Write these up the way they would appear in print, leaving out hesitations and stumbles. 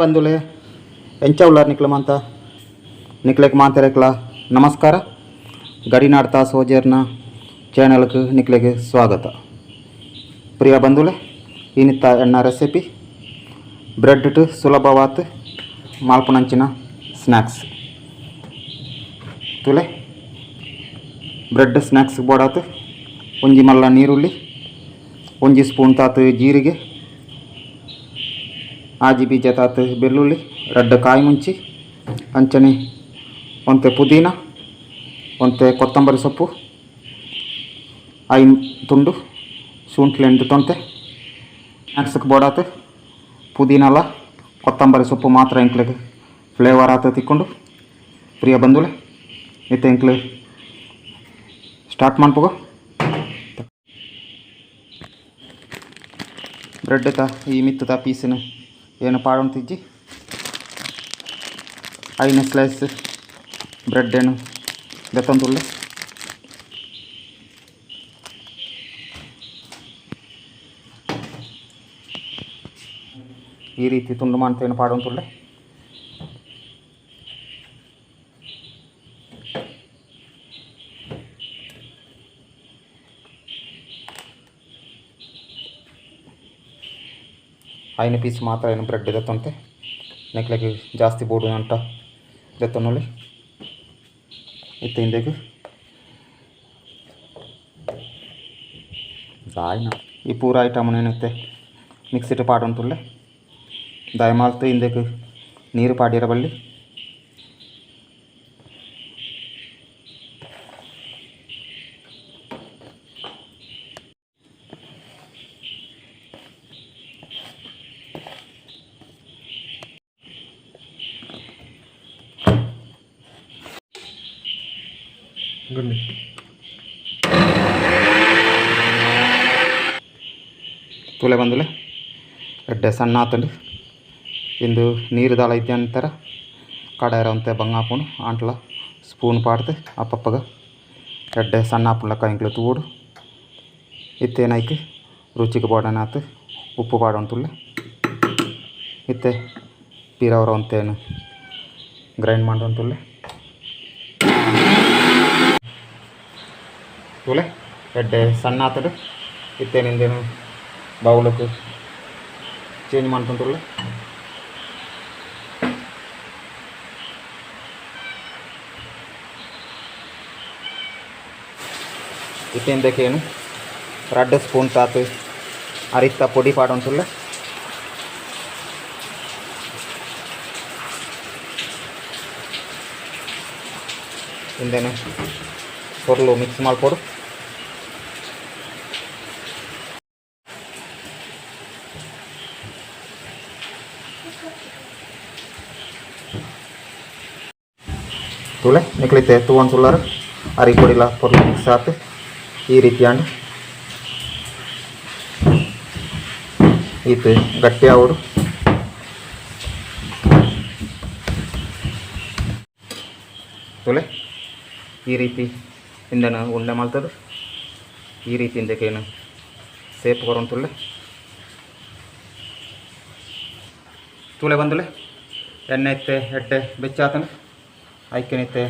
ಬಂಧುಲೆ ಎಂಚ ಉಲ್ಲಾರ್ ನಿಕ್ಲ ಮಾಂತ ನಿಕ್ಲೆಗ್ ಮಾಂತೆರೆಕ್ಲ ನಮಸ್ಕಾರ. ಗಡಿನಾಡ್ತ ಸೋಜೇರ್ನ ಚಾನಲ್ಗೆ ನಿಕ್ಲೆಗ್ ಸ್ವಾಗತ. ಪ್ರಿಯ ಬಂಧುಲೆ, ಇನಿತ್ತ ಎಣ್ಣ ರೆಸಿಪಿ ಬ್ರೆಡ್ ಟು ಸುಲಭವಾತ್ ಮಾಲ್ಪುನಂಚಿನ ಸ್ನ್ಯಾಕ್ಸ್. ತುಲೆ ಬ್ರೆಡ್ ಸ್ನ್ಯಾಕ್ಸ್ ಬೋಡಾತ್ ಒಂಜಿ ಮಲ್ಲ ನೀರುಳ್ಳಿ, ಒಂಜಿ ಸ್ಪೂನ್ ತಾತ್ ಜೀರಿಗೆ, ಆಜಿ ಬೀಜ ತಾತ್ ಬೆಳ್ಳುಳ್ಳಿ, ರಡ್ಡ್ ಕಾಯಿ ಮುಂಚಿ, ಅಂಚನೆ ಒಂತೆ ಪುದೀನ, ಒಂತೆ ಕೊತ್ತಂಬರಿ ಸೊಪ್ಪು, ಐನ್ ತುಂಡು ಶುಂಠಿಲೆಂದು ತೊಂತೆ. ಸ್ನ್ಯಾಕ್ಸ್ಗೆ ಬೋಡಾತ್ ಪುದೀನಲ ಕೊತ್ತಂಬರಿ ಸೊಪ್ಪು ಮಾತ್ರ ಎಂಕ್ಲೆಗ್ ಫ್ಲೇವರ್ ಆತ ತಿಕ್ಕೊಂಡು. ಪ್ರಿಯ ಬಂಧುಲೆ, ಇತ್ತೆ ಎಂಕ್ಲೆ ಸ್ಟಾರ್ಟ್ ಮನ್ಪುಗ. ಬ್ರೆಡ್ ತ ಈ ಮಿತ್ತದ ಪೀಸಿನ ಏನು ಪಾಡೊಂತಿಜ್ಜಿ. ಐನು ಸ್ಲೈಸ್ ಬ್ರೆಡ್ ಏನು ದೆತ್ತೊಂದುಲ್ಲೆ. ಈ ರೀತಿ ತುಂಡು ಮಾಡ್ತೇನೆ ಪಾಡೊಂತುಲ್ಲೆ. ಐನು ಪೀಸ್ ಮಾತ್ರ ಏನು ಬ್ರೆಡ್ ದೆತ್ತೊಂತೆ. ನೆಕ್ಲೆಗ್ ಜಾಸ್ತಿ ಬೋಡು ಅಂಟ ದೆತ್ತೊನೊಲಿ. ಇತ್ತೆ ಇಂದೆಗ್ ದಾಯ್ನ ಈ ಪೂರ ಐಟಮ್ ಏನಿತ್ತೆ ಮಿಕ್ಸಿಟ್ ಪಾಡೊಂತುಲ್ಲೆ. ದಯಮಾಲ್ತು ಇಂದೆಗ್ ನೀರು ಪಾಡಿರ ಬಲ್ಲಿ. ತೂಲೆ ಬಂದುಲೆ ಎಡ್ಡೆ ಸಣ್ಣ ಆತುಂಡು. ಇಂದು ನೀರು ದಾಲ ಇದ್ದೆ ಅಂತರ ಕಡಾಯರ ಒಂತೆ ಬಂಗಾಪುಂಡು. ಆಂಟ್ಲ ಸ್ಪೂನ್ ಪಾಡ್ದು ಅಪ್ಪಪ್ಪಗ ಎಡ್ಡೆ ಸಣ್ಣ ಆಪುಂಡು ಎಂಕ್ಲೆ ತೂವೊಡು. ಇತ್ತೆ ಐಕ್ ರುಚಿಗೆ ಬೋಡನಾತ್ ಉಪ್ಪು ಪಾಡೊಂತುಲ್ಲೆ. ಇತ್ತೆ ಪಿರವರ ಒಂತೇನು ಗ್ರೈಂಡ್ ಮಾಡೋಂತುಲ್ಲೆ. ತೂಲೆ ಎಡ್ಡೆ ಸಣ್ಣ ಆತುಂಡು. ಇತ್ತೆ ನಿಂದೇನು ಬೌಲಕ್ಕೆ ಚೇಂಜ್ ಮಾಡ್ತುಲ್ಲೆ. ಇತ್ತೆ ಇಂದಕ್ಕೇನು ರಡ್ಡ್ ಸ್ಪೂನ್ ತಾತ್ ಅರಿತ್ತ ಪೊಡಿ ಪಾಡೊಂತುಲ್ಲೆ. ಇಂದೆನು ಪೊರ್ಲು ಮಿಕ್ಸ್ ಮಲ್ಪೊಡು. ತೂಲೆ ನಿಕ್ಲಿತ್ತೆ ತೂವೊಂತುಲ್ಲರ್ ಅರಿ ಪೊಡಿಲ ಪೊರ್ಲು ಮಿಕ್ಸ್ ಆತ್ ಈ ರೀತಿ ಆಂಡ್. ಈತ್ ಗಟ್ಟಿ ಆವೊಡು. ತೂಲೆ ಈ ರೀತಿ ಇಂದೆನ ಉಂಡೆ ಮಲ್ತದು. ಈ ರೀತಿ ಇಂದೆಕೇನು ಸೇಪ್ ಕೊರೊಂತುಲ್ಲೆ. ತೂಲೆ ಬಂದುಲೆ ಎಣ್ಣೆ ಇತ್ತೆ ಎಡ್ಡೆ ಬೆಚ್ಚಾತಂಡು. ಐಕೆನಿತ್ತೆ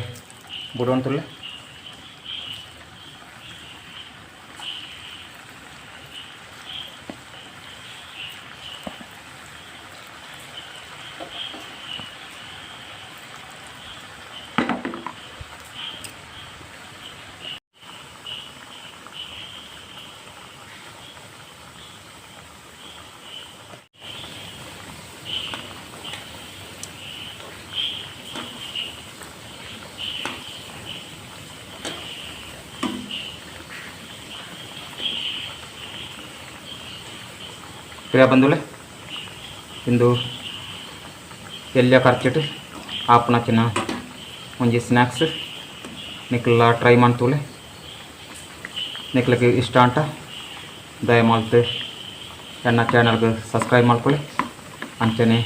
ಬುಡೊಂತುಲ್ಲೆ. ಪ್ರಿಯ ಬಂಧುಲೆ, ಇಂದು ಎಲ್ಯ ಖರ್ಚಿಟ್ ಆಪುನಚಿನ ಒಂಜಿ ಸ್ನ್ಯಾಕ್ಸ್ ನಿಕ್ಲ ಟ್ರೈ ಮನ್ತುಲೆ. ನಿಕ್ಲೆಗ್ ಇಷ್ಟ ಅಂಟ ದಯಮಾಲ್ತ್ ಎನ್ನ ಚಾನಲ್ಗೆ ಸಬ್ಸ್ಕ್ರೈಬ್ ಮಲ್ಪುಲೆ. ಅಂಚನೆ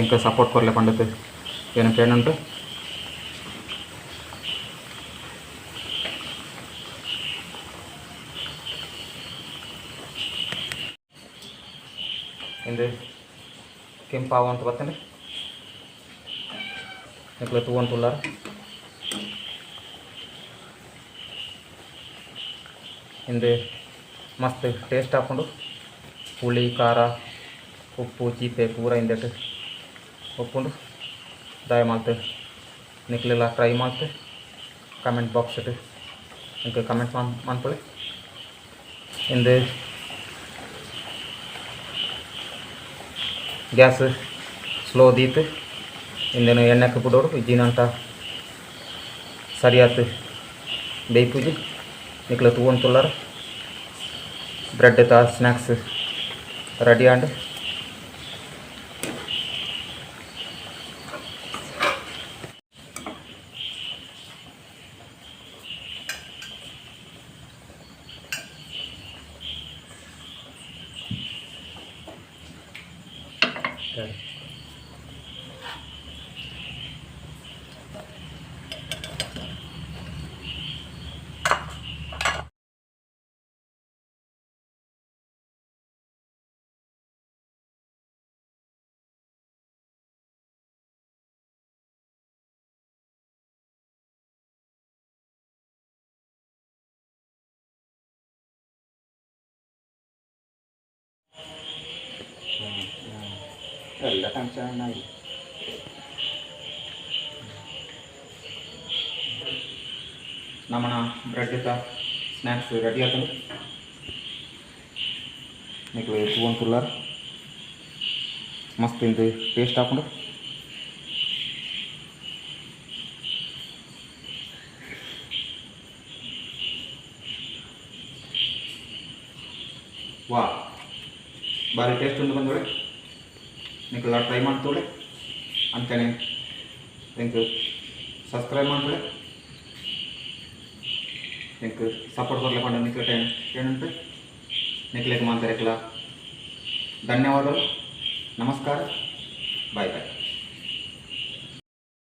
ಎಂಕ್ ಸಪೋರ್ಟ್ ಕೊರ್ಲೆ ಪಂಡತ್ ಏನು ಕೇನುಂಟು. ಇಂದು ಕೆಂಪಾವಂತ ಬತ್ತಂಡು ನಿಕ್ಲೆ ತೂವೊಂತುಲ್ಲಾರ್ ಇಂದು ಮಸ್ತ್ ಟೇಸ್ಟ್ ಆಪುಂಡು ಹುಳಿ ಖಾರ ಉಪ್ಪು ಚೀಪೆ ಪೂರ ಇಂದೆಟ್ ಉಪ್ಪುಂಡು ದಯ ಮಲ್ತ್ ನಿಕ್ಲೆಲ ಟ್ರೈ ಮಲ್ತ್ ಕಮೆಂಟ್ ಬಾಕ್ಸ್ it ಎಂಕ್ ಕಮೆಂಟ್ ಮನ್ಪುಲೆ ಇಂದು ಗ್ಯಾಸ್ ಸ್ಲೋ ದೀತ್ ಇಂದೆನು ಎಣ್ಣೆಕ್ ಬುಡೋಡು ಇಜ್ಜಿನಂಟ ಸರಿಯಾತ್ ಬೇಯ್ಪುಜಿ ನಿಕ್ಲೆ ತೂವೊಂತುಲ್ಲಾರ್ ಬ್ರೆಡ್ ತ ಸ್ನ್ಯಾಕ್ಸ್ ರೆಡಿ ಆಂಡ್ ಎಲ್ಲ ಚೆನ್ನಾಗಿ ನಮ್ಮನ ಬ್ರೆಡ್ ಸ್ನ್ಯಾಕ್ಸ್ ರೆಡಿ ಆತಂಡು ನಿಕ್ಲೆ ತೂವೊಂತುಲ್ಲಾರ್ ಮಸ್ತ್ ಇಂದು ಟೇಸ್ಟ್ ಆಪುಂಡು ವಾ ಬಾರಿ ಟೇಸ್ಟ್ ಉಂಡು ಬಂದೋಳೆ ನಿಕ್ಲೆಲ ಟ್ರೈ ಮಾಡ್ತೋಳೆ ಅಂಚನೆ ಎಂಕ್ ಸಬ್ಸ್ಕ್ರೈಬ್ ಮಾಡ್ತೋಳೆ ಎಂಕ್ ಸಪೋರ್ಟ್ ಕೊರ್ಲೆ ಪಂಡ ನಿಕ್ಲೆ ಟೈಮ್ ಏನಂತೆ ನಿಕ್ಲೆಗ್ ಮಾಂತರೆಕ್ಲ ಧನ್ಯವಾದಗಳು. ನಮಸ್ಕಾರ. Bye boy.